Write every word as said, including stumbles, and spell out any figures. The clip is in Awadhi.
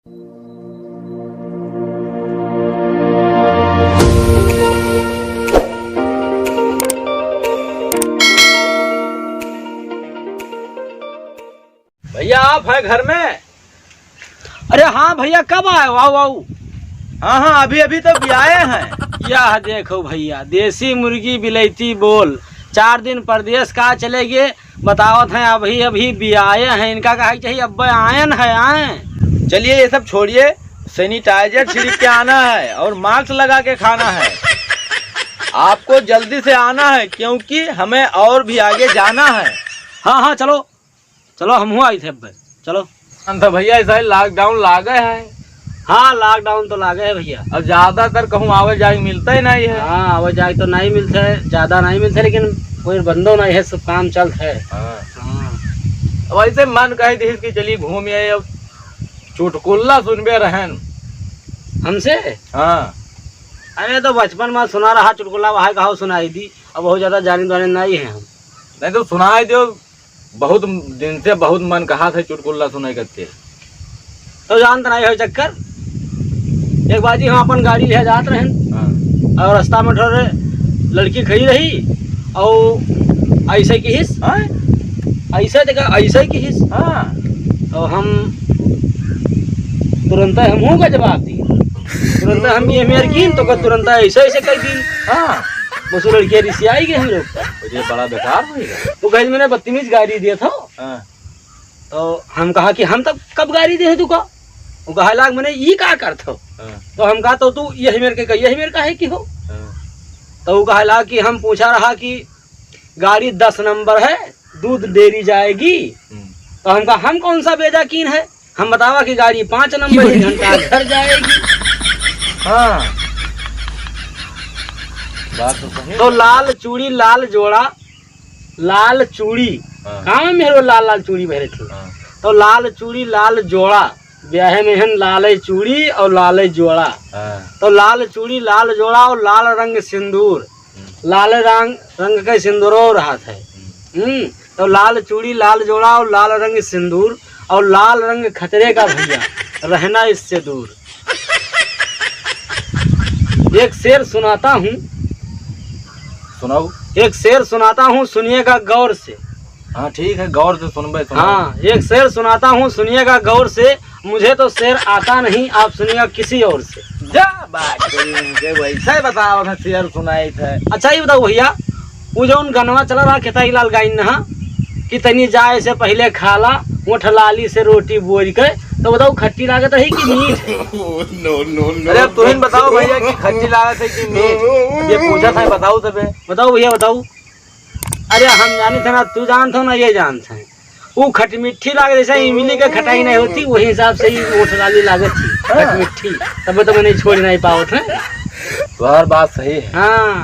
भैया, आप हैं घर में? अरे हाँ भैया, कब आए? आओ, आओ। हाँ, हाँ, अभी, अभी तो बियाए हैं। यह देखो भैया, देसी मुर्गी बिलैती बोल, चार दिन परदेस का चले गए, बतावत हैं अभी, अभी बियाए हैं। इनका कहा चाहिए, अब आयन है, आए। चलिए, ये सब छोड़िए, sanitizer छिड़क के आना है और mask लगा के खाना है। आपको जल्दी से आना है, क्योंकि हमें और भी आगे जाना है। हाँ, हाँ, चलो। चलो, हमहू आई थे अब। चलो। अंत भैया, ऐसा ही lockdown लागे है। हाँ, lockdown तो लागे है भैया। अब ज्यादातर कहूँ आवे जाए मिलता ही नहीं है। हाँ, आवे जाए तो नहीं मिलता है, ज्यादा नहीं मिलता है, लेकिन कोई बंदो नहीं है, सब काम चलत है। हाँ। हाँ। अब ऐसे मन कह दिहिस कि चलिए घूम आए, अब चुटकुल्ला सुनबे रहन। हमसे? हाँ। अरे, तो बचपन में सुना रहा चुटकुल्ला, वहाँ कहा सुनाई दी, अब बहुत ज्यादा जाने वाले नहीं है हम। नहीं तो सुनाई दो, बहुत दिन से बहुत मन कहा था चुटकुल्ला सुनाई करके। तो जानत नहीं हो चक्कर, एक बाजी हम अपन गाड़ी ले जात रहन हाँ। और रास्ता में ठोरे लड़की खड़ी रही और ऐसे किहिस, हाँ? ऐसे देखा, ऐसे किहिस। हाँ। तो हम तुरंत हमहू का जवाब दी, तुरंत हम ये मेर कीन तो का तुरंत ऐसे ऐसे कह दी। हाँ। बस वो लड़कियाँ रिसियाई गई हम लोग पर। ये बड़ा बेकार होइगा। वो कहिस, "मैंने बदतमीज गाड़ी दिया था।" हाँ। तो हम कहा कि हम तब कब गाड़ी दे तू का? वो कहा लाग, "मैंने ई का करत हो?" हाँ। तो हम कहा, "तो तू यही मेर के, यही मेर का है कि हो?" हाँ। तो वो कहा लाग कि हम पूछा रहा कि गाड़ी दस नंबर है, दूध डेरी जाएगी। हम्म। तो हम कहा, "हम कौन सा बेजा कीन है, हम बतावा कि गाड़ी पाँच नंबर है, घंटा घर जाएगी।" हाँ। बात तो सही। तो लाल चूड़ी लाल जोड़ा, लाल चूड़ी। हाँ। कहाँ में मेहरो लाल लाल चूड़ी पहरे थे? हाँ। तो लाल चूड़ी लाल जोड़ा, ब्याहे में हन लाल चूड़ी और लाल जोड़ा। हाँ। तो लाल चूड़ी लाल जोड़ा और लाल रंग सिंदूर। हम्म। लाल रंग, रंग के सिंदूरो रहत है। हम्म। हम्म, तो लाल चूड़ी लाल जोड़ा और लाल रंग सिंदूर और लाल रंग खतरे का भैया, रहना इससे दूर। एक शेर सुनाता हूँ। सुनाओ। एक शेर सुनाता हूँ, सुनिएगा गौर से। हाँ, ठीक है, गौर से सुनबे, सुनाओ। हाँ, एक शेर सुनाता हूँ, सुनिएगा गौर से। मुझे तो शेर आता नहीं, आप सुनिएगा किसी और से। जा बात करी उनके, वैसे बताओ ना, शेर सुनाई थे। अच्छा, ये बताओ भैया, वो जौन गनवा चला रहा खेसारी लाल गाइन ना, कि तनी जाए से पहिले खाला, ओठ लाली से रोटी बोर के, तो बताओ खट्टी लागत रही कि मीठ? No, no, no, अरे, अब तुहिन बताओ भैया कि खट्टी लागत है कि मीठ? अब ये पूछा था, बताओ तबे। बताओ भैया, बताओ। अरे, हम जानी थे ना, तू जानत हो ना, ये जानत है। वो खटमिट्ठी लागत, जैसे इमली के खटाई नहीं होती, वही हिसाब से ही ओठ लाली लागत थी, हाँ। खटमिट्ठी। तब तो मैंने छोड़ नहीं पावत है। तुम्हार बात सही है। हाँ।